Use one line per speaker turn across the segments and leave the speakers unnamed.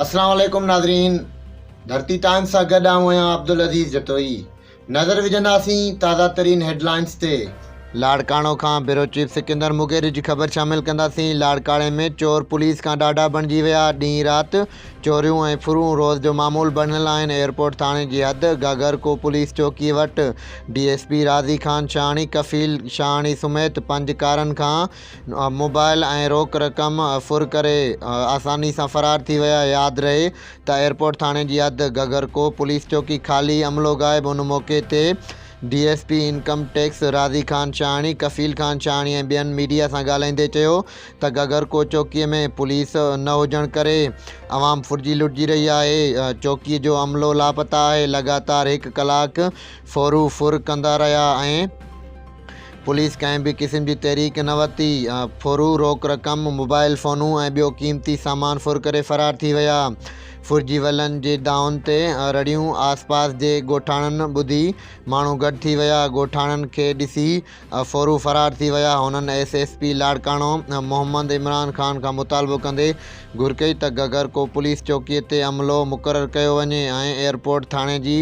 اسلام عليڪم ناظرين ڌرتي ٽائمز سان گڏ آئون آهيان عبدالعزيز جتوئي نظر وجهنداسين تازه ترين هيڊلائنز تي. لاڙڪاڻو کان بيورو چيف سڪندر مغيري جي خبر شامل ڪنداسين لاڙڪاڻي ۾ چور پوليس کان ڏاڍا بڻجي ويا ڏينهن رات چوريون ۽ ڦرون روز جو معمول بڻيل آهن ايئرپورٽ ٿاڻي جي حد گهگهرڪو پوليس چوڪي وٽ D S P Razi Khan Shahani Kafeel Shahani سميت پنج ڪارن کان موبائل ۽ روڪ رقم ڦر ڪري آساني سان فرار ٿي ويا ياد رهي ته ايئرپورٽ ٿاڻي جي حد گهگهرڪو پوليس چوڪي خالي عملو غائب ان موقعي تي D S P income tax Razi Khan Shahani Kafeel Khan Shahani ۽ ٻين ميڊيا سان ڳالهائيندي چيو ته گهگهرڪو چوڪي ۾ پوليس نه هجڻ ڪري عوام ڦرجي لٽجي رهي آهي چوڪي جو عملو لاپتا آهي لڳاتار هڪ ڪلاڪ ڦورو ڦر ڪندا رهيا ۽ پوليس ڪنهن به قسم جي تحريڪ نه ورتي، ڦورو روڪ رقم، موبائل فونون ۽ ٻيو قيمتي سامان ڦر ڪري فرار ٿي ويا. ڦرجي ويلن جي دانهن تي رڙيون آس پاس جي ڳوٺاڻن ٻڌي ماڻهو گڏ ٿي ويا، ڳوٺاڻن کي ڏسي ڦورو فرار ٿي ويا. هنن S S P Larkana Muhammad Imran Khan کان مطالبو ڪندي گهر ڪئي ته گهگهرڪو پوليس چوڪي تي عملو مقرر ڪيو وڃي ۽ ايئرپورٽ ٿاڻي جي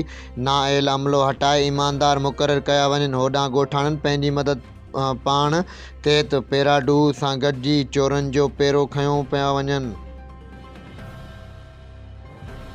نااهل عملو هٽائي ايماندار مقرر ڪيا وڃن هوڏانهن ڳوٺاڻن پنهنجي مدد پاڻ تحت پيراڊو سان گڏجي چورن جو پيرو کنيو پيا وڃن.